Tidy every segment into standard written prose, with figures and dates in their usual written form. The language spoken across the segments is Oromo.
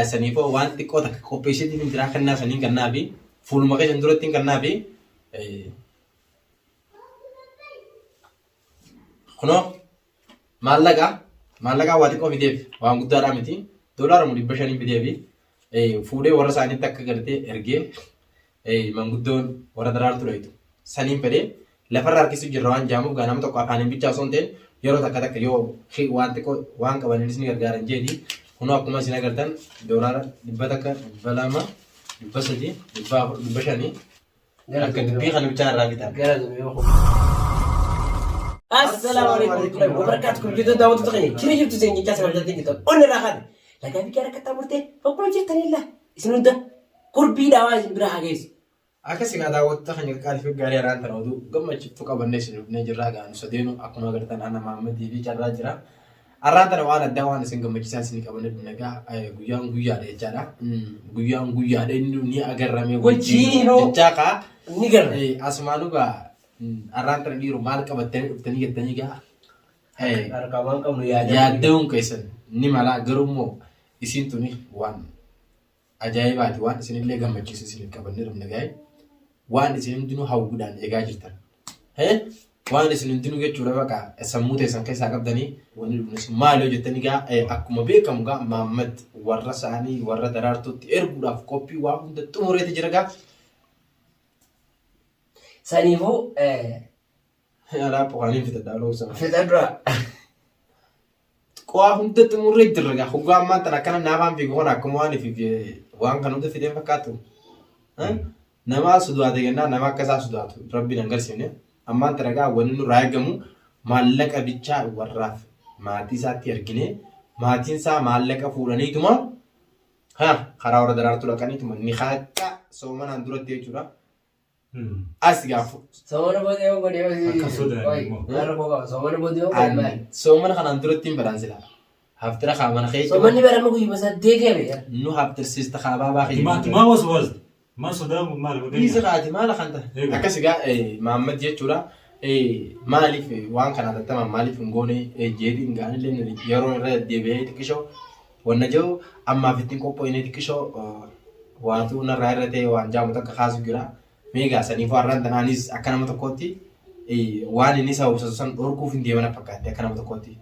Saniifoo waan xiqqoo takka qopheessitiin jira kennaa saniin kennaafi fuuluma keessan duratti hin kennaafi. Kunoo maallaqa maallaqaa waa xiqqoo fideef waan guddaadhaa miti. Doolaaruma 500 fideefi fuudhee warra isaaniitti akka gartee ergee manguddoon warra daraartu dhayitu saniin fedhee lafarra harkisuu jirra waan jaamuuf gaa nama tokko afaaniin bichaa osoo hin ta'in yeroo takka takka yoo waan xiqqoo waan qabaniinis ni gargaaran jeeti. Kunoo akkuma isin agartan doolaara 100, 200, 300, 400, 500 akka dubbii kana bichaa irraa fitan. Assalaamu alaikum warahmatullahi wabarakatuh. Kabajamtoota daawwattoota keenya jira jirtu isin jechaa sababii jirtan onni irraa kaane lagaa fi gaara qaxxaamurtee bakkuma jirtanilla isin hunda kurbii dhaawaa isin bira haa geessu. Akkas egaa daawwattoota keenya qaqqaalii fi gaarii har'aan tana oduu gammachiiftuu qabannee isin dhufnee jirraa gaa nu sadeenu akkuma agartan ana Mahammadii fi carraa jira. Har'aan tana waan addaa waan isin gammachiisaa isin qabannee dhufne egaa guyyaan guyyaadha jechaadha. Guyyaan guyyaadha inni ni agarrame Wajjiinuu. jechaa kaa. Ni garra. Asumaanuu gaa har'aan tana dhiiru maal qabattanii dhuftanii jettanii gaa. Harkaa waan qabnu yaada. Yaadda'uun keessan ni mala garuu immoo isiin tuni waan ajaa'ibaati waan isinillee gammachiisu isin qabannee dhufne gaa'e waan isin hundinuu hawwuudhaan eegaa jirtan. Waan isin hundinuu jechuudha baqa sammuu teessan keessaa qabdanii wanni dhufne sun maali yoo jettanii gaa akkuma beekamu gaa Maammad warra isaanii warra daraartuutti erguudhaaf qophii waa hunda xumureeti jira gaa. Saniifuu Alaa qofaaniin fixadhaa loonsa. Fixadhaa. Qo'aa hunda xumurree jirra gaa. Hoggaa ammaan tana akkana naafaan fiigu kana akkuma waan ifiif waan kan hunda fideen fakkaatu. Nama sodaate kennaa nama akka isaa sodaatu rabbiin hin agarsiifne. Ammaan tana gaa wanni nurraa eegamu maallaqa bichaa warraaf maatii isaatti ergine maatiin isaa maallaqa fuudhaniituma ha karaa warra daraartuu dhaqaniituma ni haaqa soomanaan duratti jechuudha. As gaafa Soomana booda yoo godhe yoo Akka sodaanne immoo. Maal rakkoo qaba? Soomana booda yoo godhe maali? Soomana kanaan duratti hin badaan silaa. Haftira kaa mana keessa. Soomanni barama guyyuma saddeeti hafe. Nu haftirsiista kaa baabaa Ati maa ati maa waswaasta? Maa sodaa maal Dhiisa fakkeenyaaf? kaati maala kan ta'e. Eega. Akkas egaa Mahammad jechuudha. Maaliif waan kana hatattamaan maaliif hin goone jeetiin gaanillee yeroo irra deddeebi'ee xiqqishoo wanna jiru ammaaf ittiin qopho'ine xiqqishoo waatu narraa irra ta'e waan jaamu takka kaasu jira. Meegaa saniifuu har'aan tanaanis akka nama tokkootti waan inni sababsatu san dhorkuuf hin deemana fakkaatti akka nama tokkootti.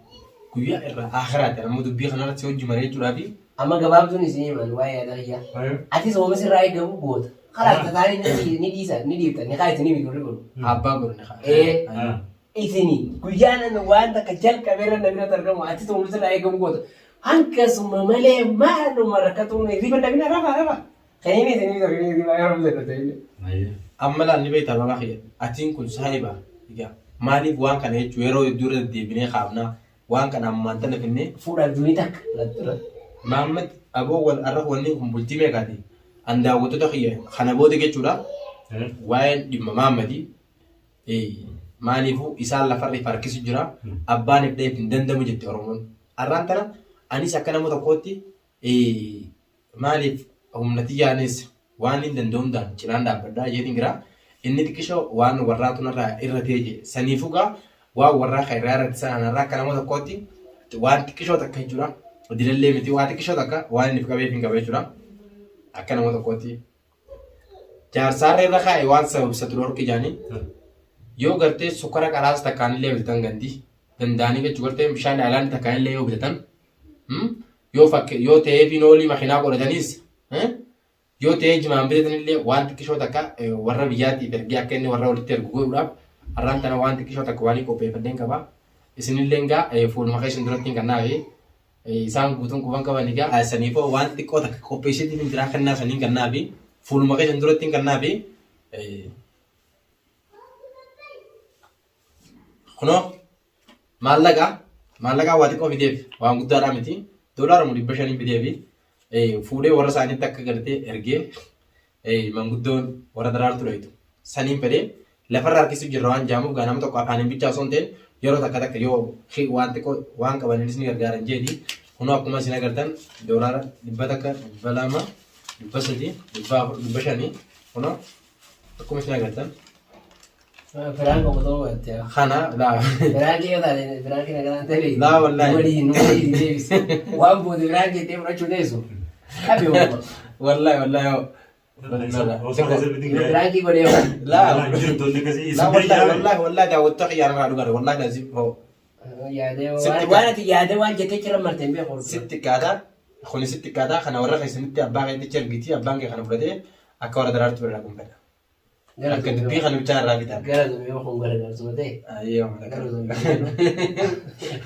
Guyyaa irraa akiraati amma dubbii kanarratti hojii maree jechuudhaa fi Amma gabaabduun isin himan waa'ee yaada kiyyaa. Atis hooma sirraa eegamu goota. Kalaas tataanii ni dhiisa ni dhiifta ni kaa isin himi warri kun. Abbaa godhu ni kaa. Isini guyyaan ani waan takka jalqabe irra na biratti argamu atis hooma sirraa eegamu goota. Hangasuma malee maaluma rakkatuun riba dhabina rafa rafa. Kan inni isin himi warri riba yeroo jedhu ta'e. Amma laal ni beektaa babaa kiyya atiin kun saahiba egaa maaliif waan kana jechuun yeroo hedduu irra deddeebinee kaafnaa waan kana ammaan tana finnee Fuudhaaf duuni takka. Mahammad aboo wal arra wanni kun bultii meeqaati an daawwattoota kiyya kana booda jechuudha waa'een dhimma Mahammadii maaliifuu isaan lafarra if harkisu jira abbaan if dhaheef hin dandamu jette Oromoon arraan tana anis akka nama tokkootti Maaliif humna tiyyaanis waan hin danda'u hundaan cinaan dhaabbadha jeetiin jira. Inni xiqqishoo waan warraatu narraa irratee jee. Saniifuu gaa waan warraa kan irraa irratti sana narraa akka nama tokkootti waan xiqqishoo takka jechuudha. Dilallee miti waa xiqqishoo takka waan inni qabeef hin qaba jechuudha. Akka nama tokkootti. Jaarsaarra irra kaa'e waan sababsatu dhorki jaanii. Yoo gartee sukkara qaraas takkaan illee bitatan gandi danda'anii jechuu gartee bishaan haalaan takkaan illee yoo bitatan Yoo fakke yoo ta'ee fi noolii makiinaa godhataniis yoo ta'ee jimaan bitatanillee waan xiqqishoo takka warra biyyaatiif ergee akka inni warra walitti ergu godhuudhaaf har'aan tana waan xiqqishoo takka waan qopheeffadheen qaba. Isinillee egaa fuuluma keessan duratti hin kannaafi isaan guutuun quban qaban egaa saniifoo waan xiqqoo takka qopheessitiin hin jiraa kennaa saniin kannaafi fuuluma keessan duratti hin kannaafi kunoo Maallaqa maallaqaa waa xiqqoo fideef waan guddaadhaa miti. Doolaaruma 500 fideefi fuudhee warra isaaniitti akka gartee ergee manguddoon warra daraartu dhayitu. Saniin fedhee lafarra harkisuu jirra waan jaamuuf gaa nama tokko afaaniin bichaa osoo hin ta'in yeroo takka takka yoo waan xiqqoo waan qabaniinis ni gargaaran jeeti. Kunoo akkuma isin agartan doolaara 100, 200, 300, 400, 500 kunoo akkuma isin agartan. Firaan qofa ta'uu baatte. Kana laa. Firaan yoo taate firaan kina garaan ta'e. Laa wallaahi. Waliin waliin deebise. Waan booda firaan jettee fudhachuu teessu. Qabi uumama. Wallahi wallahi hoo. Pirankii godhee hoo. Laa laa wallahi wallahi wallahi daawwattoota kiyyaa irraa dhugaadha wallahi lazim hoo. Yaadee Sitti waan ati yaadee waan jettee jira marte hin beeku. Sitti xiqqaataa kuni sitti xiqqaataa kana warra keessanitti abbaa keetichi ergiti abbaan kee kana fudhatee akka warra daraartu bira dhaqu hin fedha. Akka dubbii kana bichaa irraa fitan. Gara yoo kun gara garsuma ta'e. Ayyoo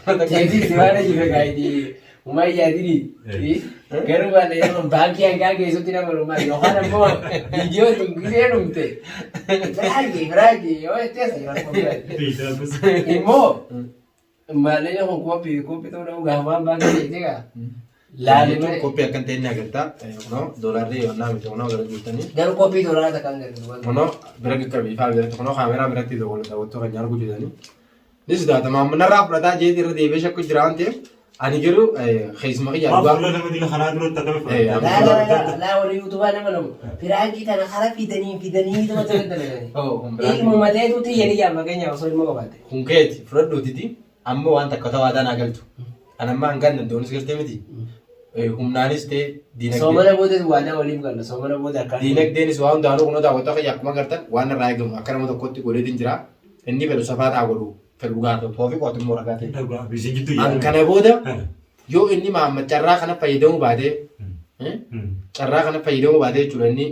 Gara Jeetii si waan jiru gaayiti. Umaa yaadini. Garuu waan yeroo baankii hangaa geessutti nama rummaa yookaan ammoo viidiyoo tun gisee dhumte. Firaanki firaanki yoo jettee sa rakkoo biraati. Immoo maallaqni kun koppii koppii ta'uu dhabu gaafa waan baankii jettee gaa. Laali Jechuun malee. koppii akkan ta'e ni agarta. Kunoo doolaarri yoonnaa miti kunoo gara jirtanii. Garuu koppii doolaara takka hin gargaaru. Kunoo bira qaqqabe ifaa biratti kunoo kaameraa biratti daawwattoota keenya arguu jirtanii. Ni sodaatama amma narraa fudhataa jeeti irra deebi'ee shakku jira waan ta'eef ani garuu keessuma kiyya Waan dhugaa. fuula nama dila kanaa duratti akkami Eh, fudhatta? Laa laa laa laa warri yuutubaa nama namu piraankii tana kara fidanii fidanii tuma tana dalaganii. Oh, kun biraan. Ilmu mateetu tiyya ni jaamma keenya osoo ilma qabaatte. Kun keeti fudhadhuutiti amma waan takka ta'uu aadaa naa galtu. Ani amma hangaan danda'uunis galtee miti. Humnaanis ta'e diinagdee. Soomana booda waadaa waliif galla soomana booda akkaan. Diinagdeenis waan hundaanuu kunoo daawwattoota kiyya akkuma agartan waan irraa eegamu akka nama tokkotti godheetiin jira. Inni fedhu safaa taa godhu fedhu dhugaa ta'u toofi qooti immoo ragaa ta'e. Dhugaa biyyi jidduu An kana booda yoo inni Mahammad carraa kana fayyadamuu baatee carraa kana fayyadamuu baatee jechuudha inni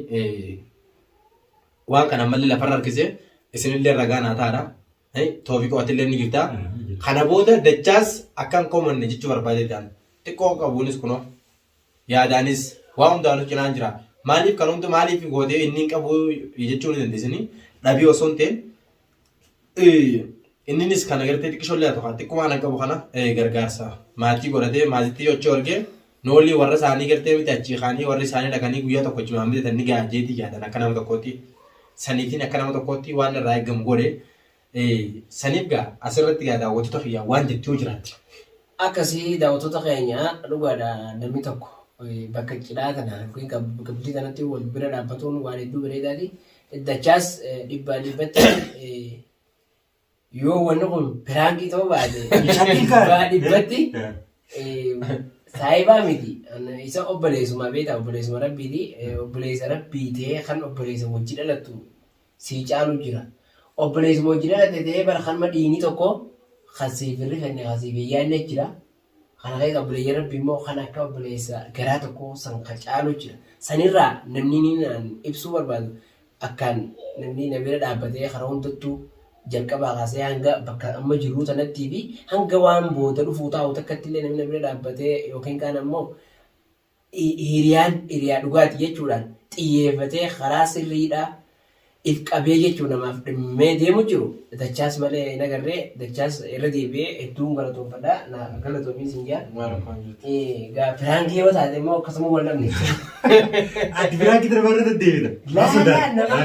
waan kana ammallee lafarra harkisee isinillee ragaa naa taadha. Toofi qo'atillee ni jirta. Kana booda dachaas akka hin komanne jechuu barbaadee ta'an xiqqoo qabuunis kunoo yaadaanis waa hundaanuu cinaan jira. Maaliif kan hunda maaliif gootee inni hin qabu jechuu ni dandeessanii dhabii osoo hin ta'in inninis kana gartee xiqqishollee haa ta'u xiqquma ana qabu kana gargaarsa maatii godhatee maatiitti yoo achi argee noolii warra isaanii gartee miti achii kaanii warri isaanii dhaqanii guyyaa tokko jimaan bitatan ni ga'a jeetii yaadan akka nama tokkootti saniitiin akka nama tokkootti waan irraa eegamu godhe saniif gaa asirratti gaa daawwattoota kiyyaa waan jettu yoo jiraatte. Akkasii daawwattoota keenya dhugaadha namni tokko bakka cidhaa tana yookiin bakka bultii tanatti wal bira dhaabbatuun waan hedduu bareedaati. Dachaas dhibbaa dhibbatti yoo wanni kun piraankii ta'uu baate dhibbaa dhibbatti saayibaa miti. Isa obboleessuma beektaa obboleessuma rabbiiti. Obboleessa rabbii ta'ee kan obboleessa wajji dhalattu sii caalu jira. Obboleessuma wajji dhalatte ta'ee bara kanuma dhiigni tokko kan siif hin rifanne kan siif hin yaadne jira. Kana keessa obboleeyyan Rabbii immoo kan akka obboleessa garaa tokkoo san ka caalu jira. Sanirraa namni inni naan ibsuu barbaadu akkaan namni na bira dhaabbatee karaa hundattuu jalqabaa kaasee hanga bakka amma jirruu tanattii fi hanga waan booda dhufuu taa'u takkatti illee namni na bira dhaabbatee yookiin kaan ammoo Hiriyaan hiriyaa dhugaati jechuudhaan xiyyeeffatee karaa sirriidhaa if qabee jechuu namaaf dhimmee deemu jiru Dachaas malee hin agarree Dachaas irra deebi'ee hedduun galatoomfadha na galatoomiin siin jaa. Egaa piraankii yoo taate immoo akkasuma wal dhabne. Ati piraankii darba irra deddeebita. Laa laa nama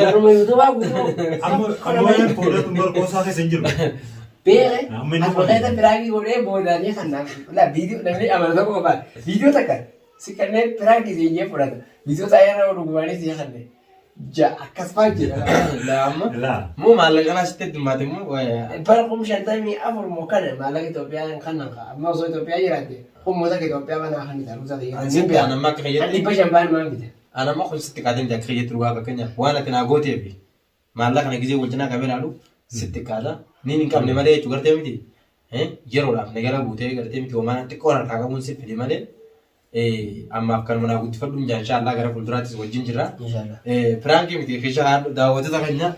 warruma yuutubaa guutuu. Amma amma waan fuula tun barqoosaa keessa hin jiru. Beeke Amma inni asuma keessa piraakii godhee boodaanii kan naaf laa viidiyoo namni amana tokko qofaa viidiyoo takka si kanneen piraakii si jee fudhata viidiyoo taa'ee irra dhugumaanii si kanne ja akkas faa jira. Laa amma Laa. moo maallaqa kanaa sitti heddummaate moo Bara 54,000 moo kana maallaqa Itoophiyaan kan nan ka'a amma osoo Itoophiyaa jiraatte humna takka Itoophiyaa manaa kan itti haruusa ta'e. An sitti an amma akka An kiyyatti 500 baan maan bita. an amma kun sitti qaatee miti akka kiyyatti dhugaa fakkeenyaaf waan ati naa gooteefi Maallaqa kana gizee wal cinaa qabee ilaalu sitti xiqqaata. Niin hin qabne malee jechuu gartee miti. Yeroodhaaf nagara guutee gartee miti homaa xiqqoon harkaa qabuun si fide malee ammaaf kanuma naa guddifadhuun jaa inshaa Allah gara fuulduraattis wajjin jirra. Inshallah. Piraankii miti keessa haadhu daawwattoota keenya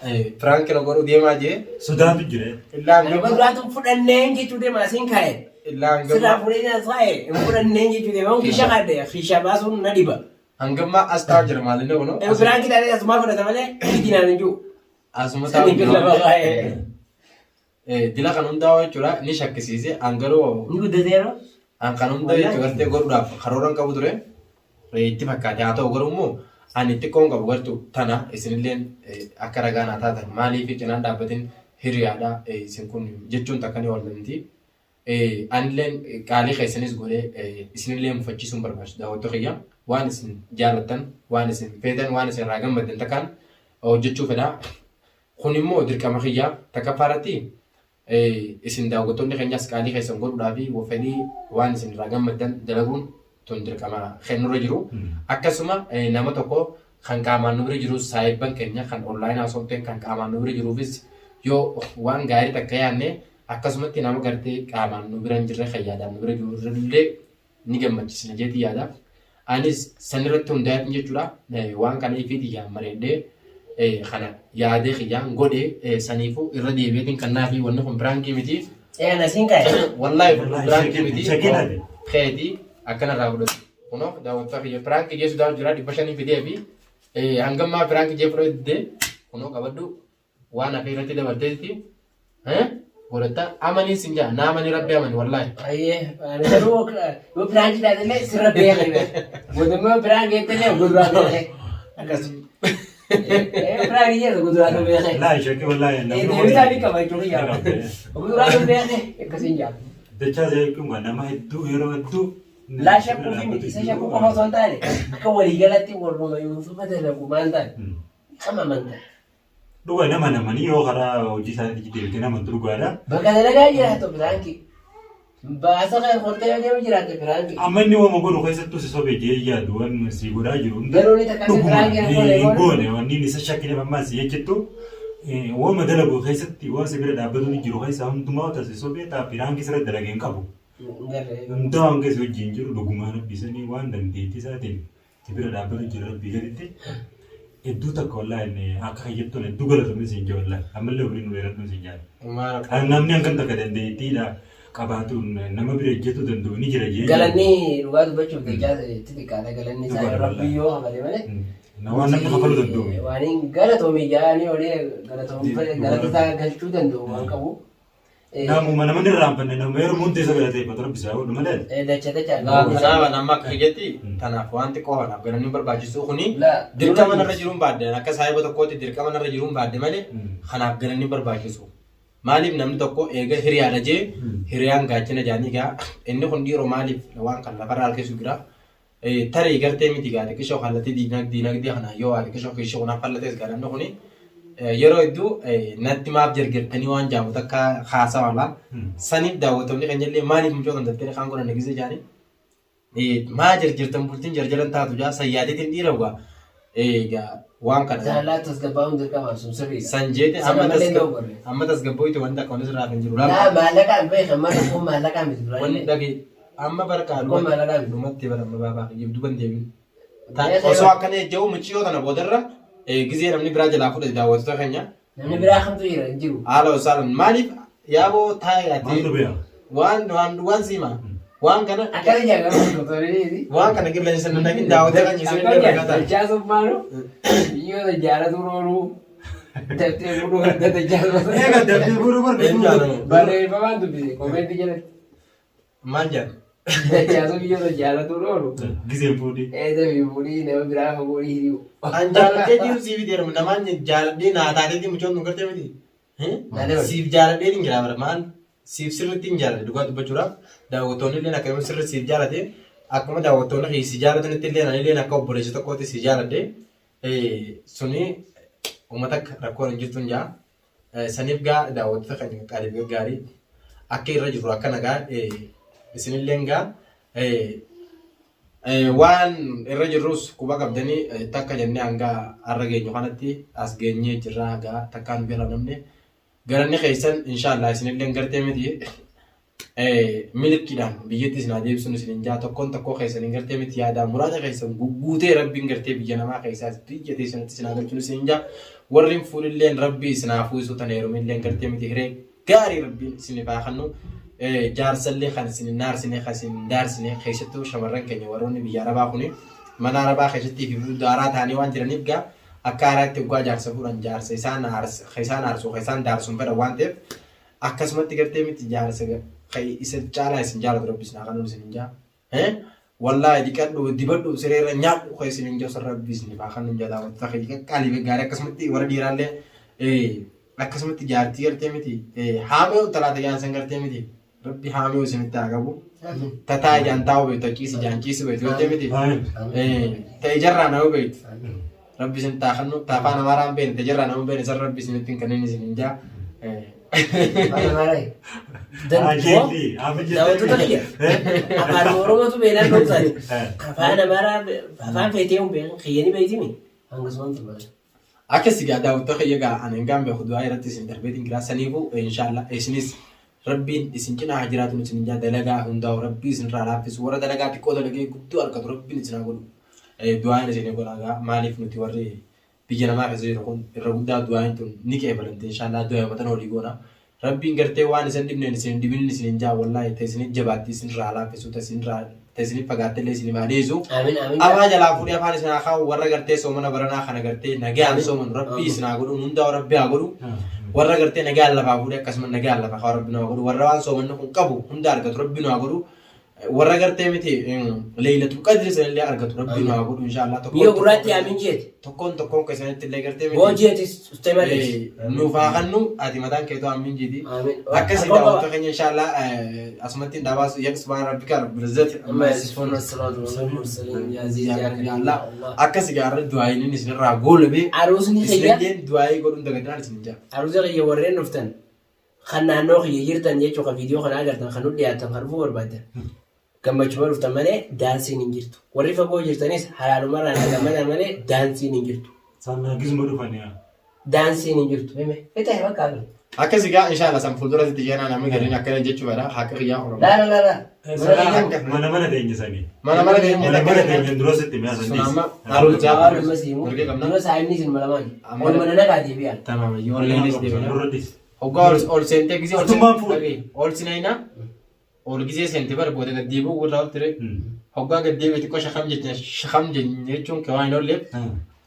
piraankii na godhuu deemaa jee. Sodaatu jira. Illaa Ani hangam duraatu fudhanneen jechuu deema asiin kaa'e. illaa hangam Sirraa fudhee as kaa'e hin fudhanneen jechuu deema. Kiisha kaadhe kiisha baasuun na dhiba. Hangammaa as taa'u jira maalinni kunoo. Ee piraankii taatee asumaa fudhata malee fidinaan hin jiru. Asuma taa'u Sanii jira. lafa kaa'ee. Dila kan hundaa'u jechuudha ni shakkisiise an garuu Ni guddateera. an kan hunda jechuudha gartee godhuudhaaf karoora hin qabu ture itti fakkaate haa ta'u garuu immoo ani xiqqoon qabu gartuu tana isinilleen akka ragaa naa taatan maaliif cinaan dhaabbatin hiriyaadha isin kun jechuun takka ni oolamti. Anilleen qaalii keessanis godhee isinillee mufachiisuu hin barbaachisu daawwattoota kiyya. Waan isin jaalattan, waan isin feetan, waan isin irraa gammaddan takkaan hojjechuu fedha. Kun immoo dirqama kiyya. Takkaffaa irratti isin daawwattoonni keenyas qaalii keessan godhuudhaa fi fedhii waan isin irraa gammaddan dalaguun Tun dirqama kennurra jiru. Akkasuma nama tokko kan qaamaan nu bira jiru saayibban keenya kan online osoo hin ta'in kan qaamaan nu bira jiruufis yoo waan gaarii takka yaadne akkasumatti nama gartee qaamaan nu bira hin jirre kan yaadaan nu bira jiru illee ni gammachisna jeetii yaada. Anis sanirratti hundaa'eetiin jechuudha waan kana ifii tiyyaan mareedhee kana yaadee kiyyaan godhe saniifuu irra deebi'eetiin kan naafi wanni kun piraankii miti. Ee ana siin ka'e. Wallaahi piraankii miti. Shakiin ati. Keetii akkanarraa fudhatu. Kunoo daawwattoota kiyya piraankii jeessu daawwatu jira 500 fidee fi hangammaa piraankii jee fudhatu didee kunoo qabadhu waan hafe irratti dabalteetti godhatta amanii sin jaa naa amanii rabbi amani wallaahi. Ayyee ani garuu yoo piraankii taatellee sirra beekne. Godummaa piraankii jettellee guduraa beekne. Akkas. Piraankii jedhu guduraa beekne. Laa shakkii wallaahi namni Deebisaa ni qaba jechuun yaa. Guduraa beekne akkasiin jaa. Dachaa jechuun kan nama hedduu yeroo hedduu. Laa shakkuu fi miti isa shakkuu qofa osoo hin taane akka waliigalatti warruma yuusufa dalagu maal taane kam amanta. Dhuga nama namanii yoo karaa hojii isaaniitti deebitee namantu dhugaadha. Bakka dalagaa jiraattu piraankii. Baasa kan hortee yoo deemu jiraatte piraankii. Amma inni wama godhu keessattuu si sobee jee yaadu waan si godhaa jiru hunda Garuu ni takka dhuguma piraankii hin goone hin goone wanni inni isa shakkine ammaa si jechittu wama dalagu keessatti waan si bira dhaabbatu ni jiru keessa hundumaa ta si sobee taa piraankii sirra dalage hin qabu. Hundaa waan keessa wajjin jiru dhugumaan rabbisanii waan dandeettii isaatiin si bira dhaabbatu jira rabbii gaditti hedduu takka wallaahi inni akka kayyattuun hedduu galatoomni siin jee wallaahi ammallee umriin nu dheeradhuun siin jaala. Kan namni hangam takka dandeettiidha qabaatuun nama bira ejjetuu danda'u ni jira jee. Galanni dhugaa dubbachuuf dachaa itti xiqqaata galanni isaa Dhugaadha rabbi yoo kafale malee. Waan namni kafaluu danda'u. Waan hin galatoomii jaanii olii galatoomii galata isaa galchuu danda'u waan qabu. Namuma namni irraanfanne nama yeroo hunda isa galateeffatu rabbi isaa godhu malee. Dacha dacha. Kanaaf amma akka kiyyatti tanaaf waan xiqqoo kanaaf galanni barbaachisu kuni dirqama narra jiruun baadde akka saahiba tokkootti dirqama narra jiruun baadde malee kanaaf galanni barbaachisu. Maaliif namni tokko eega hiriyaadha jee hiriyaan gaachana jaanii gaa inni kun dhiiroo maaliif waan kan lafarra harkisu jira. Tarii gartee miti gaa xiqqishoo kallattii diinagdee kana yoo waa xiqqishoo kiishii kun hafallatees gaa namni kuni yeroo hedduu natti maaf jarjartanii waan jaamu takka haasawa laa. Saniif daawwattoonni keenya illee maaliif mucoo kan daftanii kaan godhanne gisee jaanii maa jarjartan bultiin jarjaran taatu jaa san yaadeetiin dhiira gaa egaa waan kana. Jaalala tasgabbaa'uun dirqama sun sirriidha. San jeete Sana amma malee hin gorre. amma tasgabbooyte wanti akka wanti sirraa hin jiru. Laa maallaqaan beekan malee kun maallaqaan miti duraan. Wanni dhage amma barqaa Kun maallaqaan miti. dhumatti bara amma baabaa kiyya duban deebiin. Beekan Osoo akkana ejja'u muciyyoo tana boodarra gizee namni biraa jalaa fudhate daawwattoota keenya Namni biraa kamtu jira hin jiru. haala osaalan maaliif yaaboo taa'e ati Maaltu beeka? waan waan waan siima waan kana Akkana jedha doktoriin. waan kana qilleensa nan dhagin daawwattoota keenya isin illee ragaa ta'a. Dachaa summaanu biyyoota jaalatu rooruu daftee fuudhuu kan dachaa Eega daftee fuudhuu barbaadu. Barreeffamaan dubbise koomeentii jalatti. Maal jedhan? Dachaa sun biyyoota jaalatu rooruu. Gizeen fuudhii. Eessa fi fuudhii nama biraa fagoo dhiisuu. An jaaladhee jiru siif deemu namaan jaaladhee naa taateetii mucoon tun gartee miti. Siif jaaladhee hin jira bara maal siif sirriitti hin jaaladhe dhugaa dubbachuudhaaf daawwattoonni illee akka sirriitti siif jaalate akkuma daawwattoonni kiyya si jaalatanitti illee ani illee akka obboleessa tokkootti si jaaladhe suni uummata akka rakkoon hin jirtu hin jaa. Saniif gaa daawwattoota keenya qaqqaaliif gaggaarii akka irra jirru akka nagaa isinilleen gaa waan irra jirrus quba qabdanii takka jennee hanga har'a geenyu kanatti as geenyee jirra gaa takkaan nu jala namne galanni keessan inshaallah isinilleen gartee miti Milkiidhaan biyyatti isin haa deebisuun isin hin jaa tokkoon tokkoo keessan hin gartee miti yaadaa muraada keessan guguutee rabbiin gartee biyya namaa keessaas biyya teessanatti isin haa galchuun isin hin jaa warri hin fuudhilleen rabbii isin haa fuusuu tan heerumilleen gartee miti hiree gaarii rabbiin isin haa kennu jaarsallee kan isin hin naarsine kan isin hin daarsine keessattuu shamarran keenya warroonni biyya arabaa kuni mana arabaa keessatti fi daaraa ta'anii waan jiraniif gaa akka haaraatti waggaa jaarsa fuudhan jaarsa isaan aarsu isaan daarsuun fedhan waan ta'eef Akkasumatti gartee miti jaarsa ka isa caalaa isin jaalatu rabbi isin haa kennu isin hin jaa. Wallaahi dhiqadhu dibadhu sireerra nyaadhu ka isin hin jaa rabbi isin haa kennu hin jaa daawwattoota kiyya qaqqaalii gaarii akkasumatti warra dhiiraallee akkasumatti jaartii gartee miti haamee talaata jaan san gartee miti rabbi haamee isinitti haa qabu. Tataa ijaan taa'u beektu ciisi ijaan ciisu beektu gartee miti. Ta ijarraa nama beektu. Rabbi isin taa kennu ta afaan amaaraan beekne ta ijarraa nama beekne san rabbi isinitti hin kennin isin hin jaa. Afaan Amaaraa. Daawwattoota kiyya. Afaan Oromootu beeknaan dhoksaati. Afaan Amaaraa afaan feetee hin beekan kiyyanii beektimi. Hangasumaan turbata. Akkasi gaa daawwattoota kiyya gaa ani hangaan beeku du'aa irratti isin darbeetiin jira. Saniifuu inshallah isinis Rabbiin isin cinaa haa jiraatu isin jaa dalagaa hundaa'u Rabbii isin irraa laaffisu warra dalagaa xiqqoo dalagee guddoo argatu Rabbiin isin haa godhu. Du'aan isin godhaa gaa maaliif nuti warri biyya namaa keessa jiru kun irra guddaa du'aayin tun ni qeebalamte inshallah du'aa matan olii goona. Rabbiin gartee waan isin dhibneen isin hin dhibinin isin hin jaa wallaahi ta isin jabaatti isin irraa laaffisu ta isin irraa ta isin fagaatte illee isin haa dhiisu. Amiin amiin. Afaan jalaa fuudhee afaan isin haa kaa'u warra gartee soomana baranaa kana gartee nagaan soomanu Rabbii isin haa godhu hundaa Rabbi haa godhu. Warra gartee nagaan lafaa fuudhee akkasuma nagaan lafaa kaa'u Rabbi nu haa godhu warra waan soomanni kun qabu hunda argatu Rabbi nu haa godhu. Warra gartee miti leeylatul qadri sanillee argatu Rabbi nu haa godhu inshaallah Mi'a gurraatti amiin jeeti. Tokkoon tokkoon keessanitti illee gartee miti. Booji'eetis ustee malees. Nuuf haa kannu ati mataan keetu amiin jeeti. Amiin. Akkasii daawwattoota keenya inshaallah asumatti hin dhaabaasu yaa subhaan rabbika rabbil izzati Amma yasifuun as-salaatu wassalamu mursaliin yaa aziz yaa karim yaa Allah akkasi gaarra du'aayin isinirraa goolabee Aruusni kiyya isinillee du'aayii godhuun dagatinaan isin jaa. aruusa kiyya warreen dhuftan kan naannoo kiyya jirtan jechuun kan viidiyoo kana agartan kan nu dhiyaatan kan dhufuu barbaaddan gammachuma dhuftan malee daansiin hin jirtu. Warri fagoo jirtanis halaalumarraa na gammadan malee daansiin hin jirtu. Sannaa gisuma dhufan yaa. Daansiin hin jirtu. Hime fixee bakka hafe. Akkasi gaa inshallah san fuuldura sitti jeenaa namni gariin akkana jechuu fedha haqa kiyyaa Oromoo. Laa laa laa laa. Mana mana teenya sanii. Mana mana teenya Mana mana teenya dura sitti mi'a Sun sanii. amma haaruu jaa Waan amma siimu. Mirga qabna. Dura saayinni isin malamaani. Amma- Ol mana nagaa deebi'aa. Tamaam ijoolleen deemna. Dura dhis. Hoggaa ol ol seentee gisee ol Atummaan fuudhe. ol sinayna ol gisee seente bara booda gad deebi'uu irraa ol ture. Hoggaa gad deebi'e xiqqoo shakam jecha shakam jechuun kee waan hin oolleef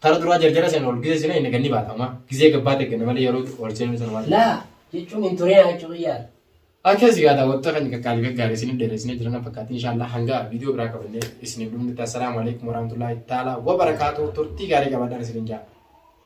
tara duraa jarjara seen ol gisee seenee inni ganni baatama. Gisee gabbaate ganna malee yeroo ol seenuu sana waan. Laa jechuun hin turee jechuu kiyyaa. Akkasii gaa daawwattoota keenya qaqqaalii gaggaarii isiniif dheeressinee jiran fakkaatti inshallah hanga viidiyoo biraa qabannee isiniif dhufnutti assalaamu alaikum warahmatullahi ta'ala wabarakaatu turtii gaarii qabaadhaan isiniin jaa.